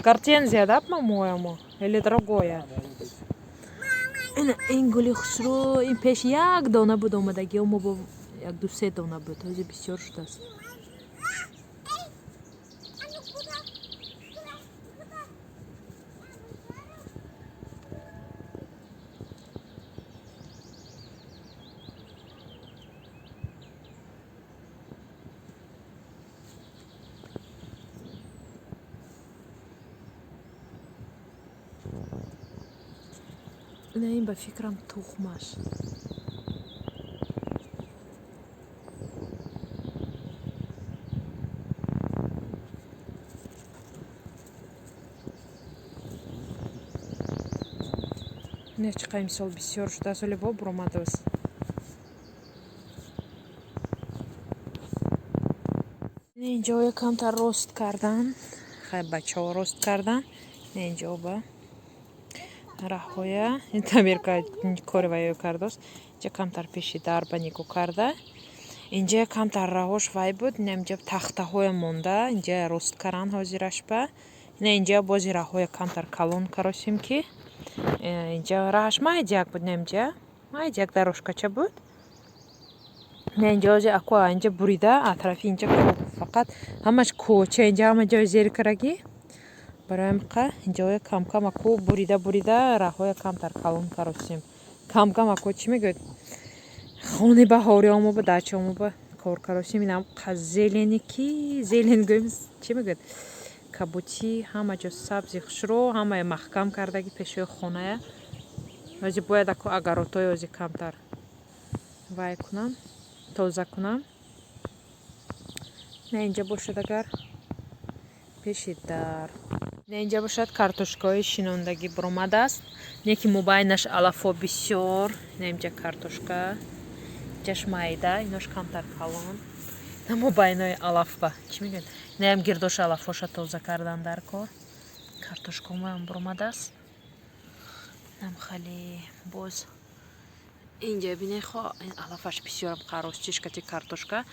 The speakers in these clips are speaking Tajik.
Гортензия, да, по-моему? Или другое? Ин гули хушрӯ, ин пеш як дона буд омадагио, мо бо як ду се дона буд, ҳозир бисёр шудааст. Ина, ин ба фикрам тухмаш. Не, чӣ қадр имсол бисёр шудааст, оле бо буромадааст. Инҷо камтар рост кардан, хай, бачаҳо рост кардан. Инҷо ба раҳоя ин Тамирка кори ваё кардааст. Инҷа камтар пеши дарба нигоҳ карда. Инҷа камтар раҳош вай буд, инҷа тахтаҳоя монда, инҷа рост каран ҳозирашба. Ина, инҷа бози раҳоя камтар калон каросим, ки инҷа раҳаш майдяк буд, инҷа майдяк дорожкача буд. На, инҷа ҳозир аку инҷа бурида, атрафи инҷа фақат ҳамаш кӯча, инҷа ҳама ҷои зери карагӣ. Барои ҳамиқа инҷоя камкам аку бурида бурида раҳоя камтар калон каросим. Камкам аку, чӣ мегӯяд, хони баҳори омоба, дача омоба кор каросим. Инам зелени, ки зелень гӯем, чӣ мегӯяд, кабутӣ, ҳама ҷо сабзи хушрӯ, ҳамая маҳкам кардаги пешои хоная. Ҳозир бояд аку огородҳои ҳозир камтар вай кунам, тоза кунам. На, инҷа бошад агар пеши дар. На, инҷа бошад картошкаҳои шинондагӣ буромадааст, не ки мобайнаш алафҳо бисёр. На, инҷа картошка, инҷаш майда, инош камтар калон. На, мобайнои алафба, чӣ мегӯяд, инаям гирдош алафҳоша тоза кардан дар кор. Картошкаҳоям буромадааст. Инам хеле боз инҷа бинед, хо, ин алафаш бисёрам қаростиш кати картошка,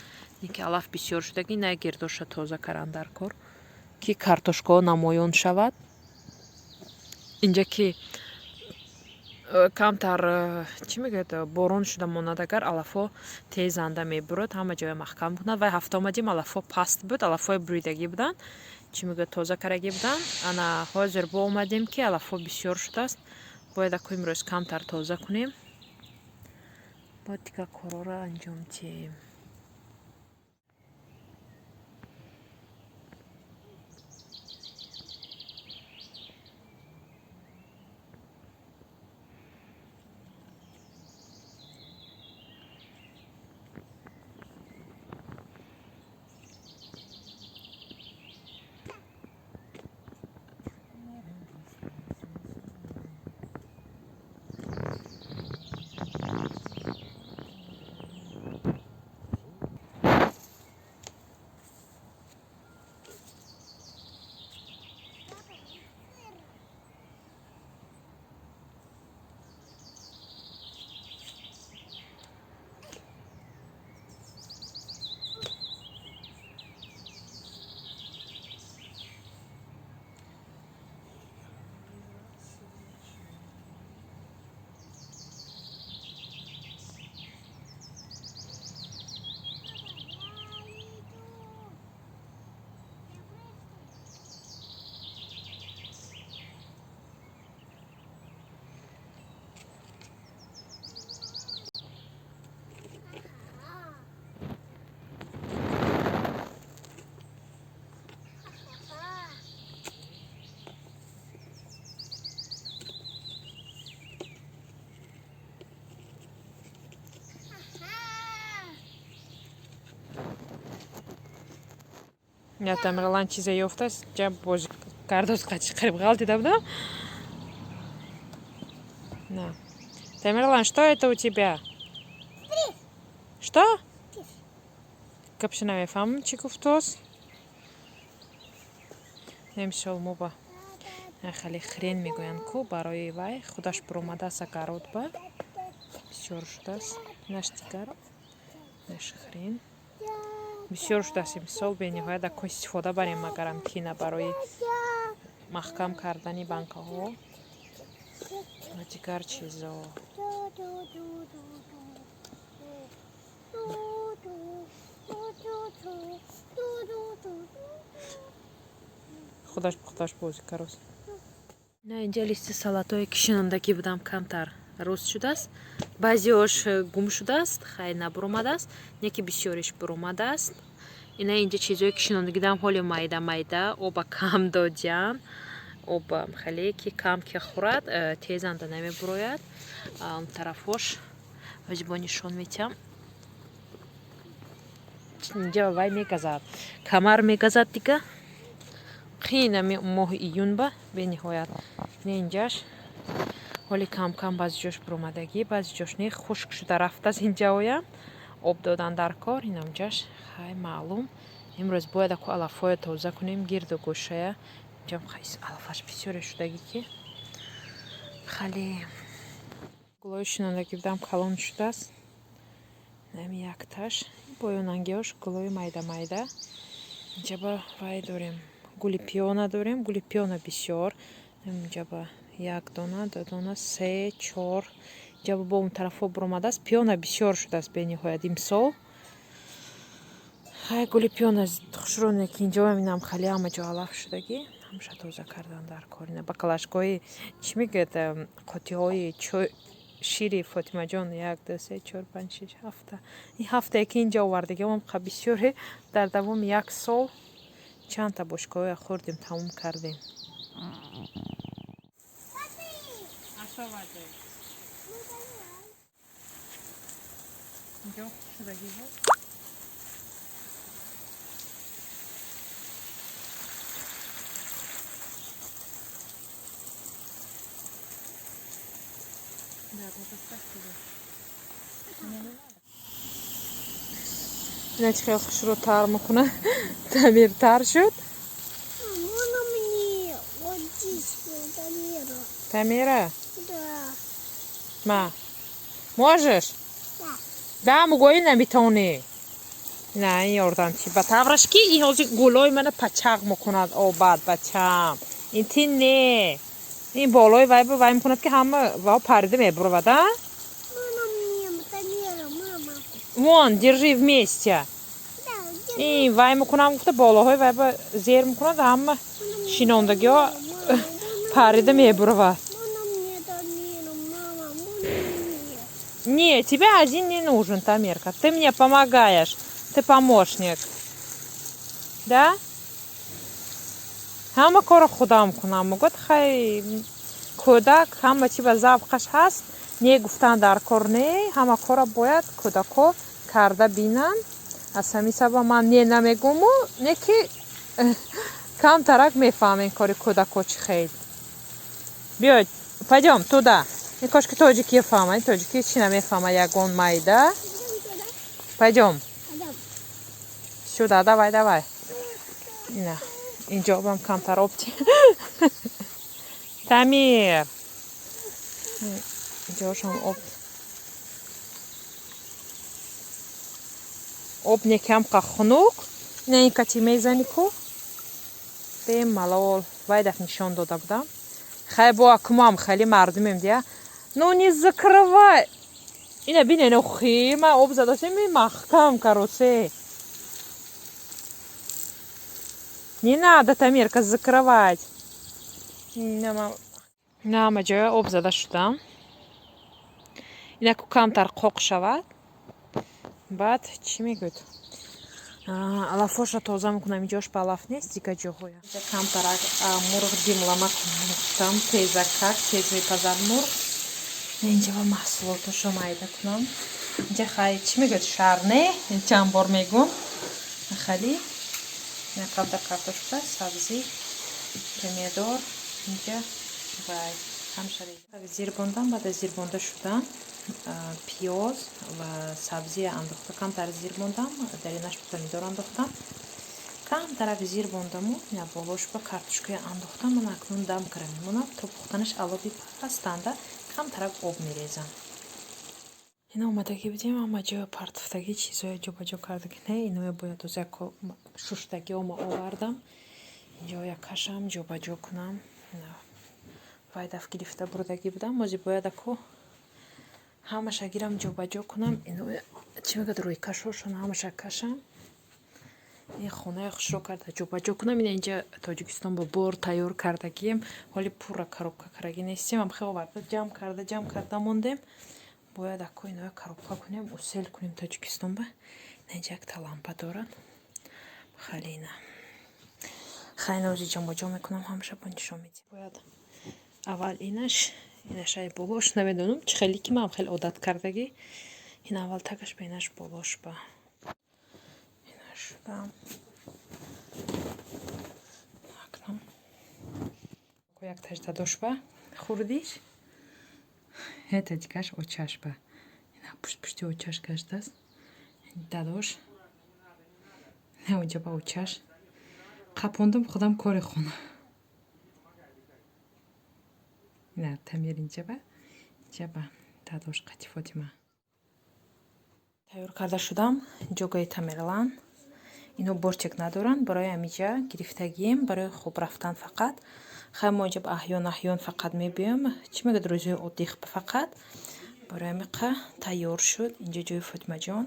не ки алаф бисёр шудаги. На, гирдоша тоза кардан дар кор, ки картошкаҳо намоён шавад. Инҷа ки камтар, чӣ мегӯяд, борон шуда монад агар, алафҳо тезанда мебурад, ҳама ҷоя маҳкам кунад. Вай ҳафта омадем, алафҳо паст буд, алафҳои буридагӣ буданд, чӣ мегӯяд, тоза карагӣ буданд. Ана ҳозир бо омадем, ки алафҳо бисёр шудааст, бояд аку имрӯз камтар тоза кунем, бояд дигар корҳоро анҷом диҳем. Я, Тамерлан чизе ёфтааст, ҷа бози кардоз, қачи қариб ғалтида будам. На. Тамерлан, что это у тебя? Что? Гапши намефаҳмам, чӣ гуфтоз. Имсол мо ба хеле хрен мегӯянд ку, барои вай худаш буромадааст огород ба, бисёр шудааст. Наш дигар, наш хрен бисёр шудааст имсол, бениҳоят. Ако истифода барем, магарам кина барои Маҳкам кардани банкаҳо ва дигар чизо. Худаш пухташ бозӣ карост. На, инҷа листи салатое ки шинондагӣ будам, камтар рост шудааст. Баъзеош гум шудааст, хай, набуромадааст, не ки бисёриш буромадааст. Ина инҷа чизое ки шинондагӣ дам, ҳоле майда майда, оба кам додиам. Оба хеле ки кам ки хӯрад, тезанда намебурояд. Тарафҳош ҳози бо нишон метиҳам. Инҷа вай мегазад, камар мегазад, дига қин ами моҳи июн ба бениҳоят. Не, инҷаш ҳоли кам-кам баъзи ҷош буромадагӣ, баъзи ҷош не, хушк шуда рафтааст. Инҷаоям об додан дар кор. Инамҷаш хай, маълум, имрӯз бояд аку алафҳоя тоза кунем гирду гӯшая. Инҷам алафаш бисёре шудагӣ, ки хеле гулои шинондагӣ будам, калон шудааст. Нами якташ поёнангиҳош гулои майда майда. Инҷа ба вай дорем, гули пиона дорем, гули пиона бисёр. Инҷа ба як дона, ду дона, се, чор. Инҷа бо он тарафҳо буромадааст. Пиона бисёр шудааст бениҳоят имсол. Хай, гули пиона хушрӯне, ки инҷо инам хеле ҳама ҷо алаф шудагӣ, ҳамаша тоза кардан дар кор. Ина баклажкои, чӣ мегӯяд, қотиҳои чой, шири Фотимаҷон, як, ду, се, чор, панҷ, шиш, ҳафта. Ин ҳафтае ки инҷо овардагиам бисёре. Дар давоми як сол чандта бошкаҳоя хӯрдем, тамом кардем. Инҷо шудагӣ буд. Да, поставь туда. Ина чӣ хел хушрӯ тар мекунад, Тамиртар шуд. Можно мне вот здесь Тамира? Тамира? Да. Ма. Можешь? Да. Да, мугои наметавонӣ. На, ин ёрдамчи ба тавраш, ки ин ҳозир гулои мана пачақ мекунад обад, бачам. Ин ти не. Ин болои вай ба вай мекунад, ки ҳама ва парида мебуровад, а? Можно мне Тамира, мама? Вон, держи вместе. Да, держи. Ин вай мекунам гуфта, болоҳои вай ба зер мекунад, ҳама шинондагиҳо парида мебуровад. Можно мне Тамиру, мама? Можно мне? Не, тебе один не нужен, Тамирка. Ты мне помогаешь. Ты помощник. Да? Ҳама корро худам кунам. Мегӯяд, хай, кӯдак ҳама чи ба завқаш ҳаст. Не гуфтан дар кор не, ҳама корро бояд кӯдако карда бинанд. Аз ҳамин сабаб ман не намегӯму, не ки камтарак мефаҳмем кори кӯдако чӣ хел. Биёед, пойдём туда. Ин кошки тоҷикӣ фаҳма, ин тоҷикӣ чӣ намефаҳма, ягон майда. Идем туда. Пойдём. Идем. Сюда, давай, давай. Ина, инҷо обам камтар об. Тамир. Инҷоашам об. Об некам қа хунук. Ина ин кати мезани ку. Бемалол. Вай даф нишон дода будам. Хай, бо акумам хеле мардумем дия. Ну не закрывай. Ина бинен, охи, ма об задасем, маҳкам каросе. Не надо, Тамирка, закрывать. Нама ҷоя об зада шудам. Инаку камтар қоқ шавад. Баъд чӣ мегӯяд? Алафҳоша тоза мекунам, инҷош ба алаф нест, дига ҷоҳоя. Камтарак мурғ димлама кунам, тезакак, тез мепазад мурғ. Инҷа ба маҳсулотошо майда кунам. Инҷа хай, чӣ мегӯяд, шарне, чанд бор мегӯм. Хали камтар картошка, сабзӣ, помидор, инҷа вай ҳамаша зир бондам. Баъд аз зир бонда шудан пиёз ва сабзия андохта, камтар зир бондам, даринаш помидор андохтам, камтарак зир бондаму ина болош ба картошкая андохтам. Ман акнун дам кара мемонам то пухтанаш. Алови пастанда камтарак об мерезам. Ина омадагӣ будем, ҳама ҷоя партофтагӣ, чизҳое ҷобаҷо кардагӣ. Не, иноя бояд озяко шуштагиома овардам. Инҷо як кашам, ҷобаҷо кунам. Вай даф гирифта бурдагӣ будам. Ҳозир бояд аку ҳамаша гирам, ҷобаҷо кунам. Ино чӣ мегӯяд, рӯйкашҳошон ҳамаша кашам. Ин хонаи хушро карда ҷобаҷо кунам. Ина инҷа Тоҷикистон бо бор тайёр кардагием. Ҳоли пурра коробка кардагӣ нестем. Ам хел оварда ҷамъ карда, ҷамъ карда мондем. Бояд аку иноя коробка кунем, усел кунем Тоҷикистон ба. Ина инҷа якта лампа дорад. Хеле ина. Хайна ози ҷамъоҷо мекунам, ҳамаша бо нишон медиҳам. Бояд аввал инаш, инашай болош, намедонам чӣ хеле ки ман хеле одат кардагӣ. Ин аввал тагаш ба, инаш болош ба. Инаш шудам. Акнун якташ дадош ба хурдиш. Ҳета дигаш очаш ба. Ина пушт пушти очаш гаштааст. Дадош. Не, онҷа ба очаш. Қапондам худам кори хона. Ина Тамир инҷа ба. Инҷа ба дадош қати Фотима. Тайёр карда шудам ҷогаи Тамерлан. Ино бортик надоранд, барои ҳамиҷа гирифтагием, барои хоб рафтан фақат. Хай, мо инҷа аҳён аҳён фақат мебиём. Чӣ мегӯяд, рӯзҳои отдых фақат. Барои ҳамиқа тайёр шуд. Инҷа ҷои Фотимаҷон.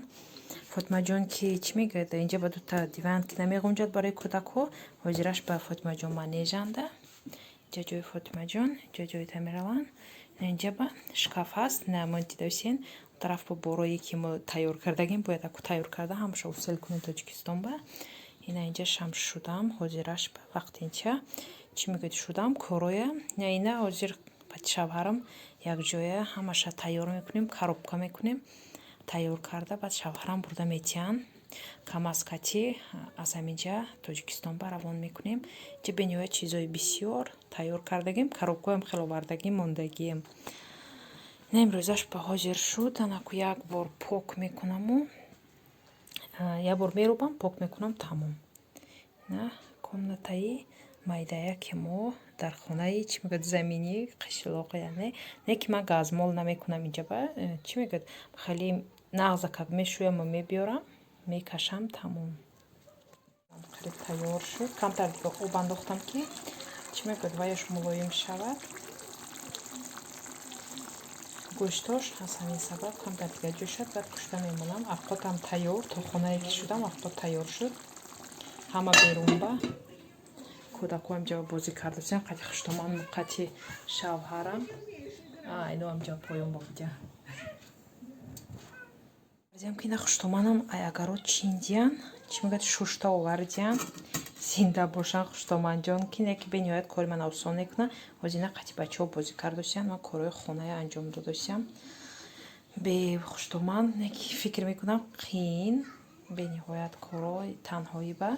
Фотимаҷон ки чӣ мегӯяд, инҷа ба дута диван ки намеғунҷад барои кӯдакҳо. Ҳозираш ба Фотимаҷон манежанда. Инҷа ҷои Фотимаҷон, инҷа ҷои Тамерлан. Инҷа ба шкаф ҳаст. На, мо дидасен тараф бо борое ки мо тайёр кардагим, бояд аку тайёр карда ҳамаша усел кунем Тоҷикистон ба. Ина инҷа шам шудам, ҳозираш ба вақтинча чӣ мегӯяд, шудам короя. Ина ҳозир баъди шавҳарам якҷоя ҳамаша тайёр мекунем, коробка мекунем. Тайёр карда баъд шавҳарам бурда метиҳанд. КамАЗ кати аз ҳаминҷа Тоҷикистон ба равон мекунем. Инҷа бениҳоят чизҳои бисёр тайёр кардагим, коробкаҳоям хеле овардагим, мондагием. Ина имрӯзаш ба ҳозир шуд. Анаку як бор пок мекунаму як бор мерубам, пок мекунам, тамом. Ина комнатаи майдая ки мо дар хонаи, чӣ мегӯяд, заминӣ қишлоқ, яъне не ки ман газмол намекунам инҷа ба, чӣ мегӯяд, хеле нағзакак мешӯяму мебиёрам, мекашам, тамом. Қариб тайёр шуд. Камтар дига об андохтам ки, чӣ мегӯяд, ваяш мулоим шавад. Гӯштош аз ҳамин сабаб камтар дига ҷӯшад, баъд кушта мемонам. Авқотам тайёр, то хонае ки шудам, авқот тайёр шуд. Ҳама берун ба кӯдакҳоам ҷа бозӣ кардасиям, қати хуштоман, қати шавҳарам. Иноам ҷа поён ба буҷа. Дидам ки ина хуштоманам ай агарот чиндиян, чӣ мегӯяд, шушта овардиян. Зинда бошанд хуштоманҷон, ки не ки бениҳоят кори ман осон мекунад. Ҳозир ина қати бачаҳо бозӣ кардосиян, ман корҳои хонае анҷом додосиям. Бе хуштоман не ки фикр мекунам қиин, бениҳоят корҳои танҳоӣ ба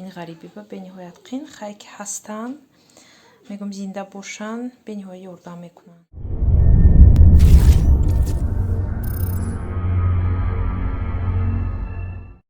ин ғарибӣ ба бениҳоят қиин. Хай, ки ҳастанд, мегӯям, зинда бошанд, бениҳоят ёрдам мекунанд.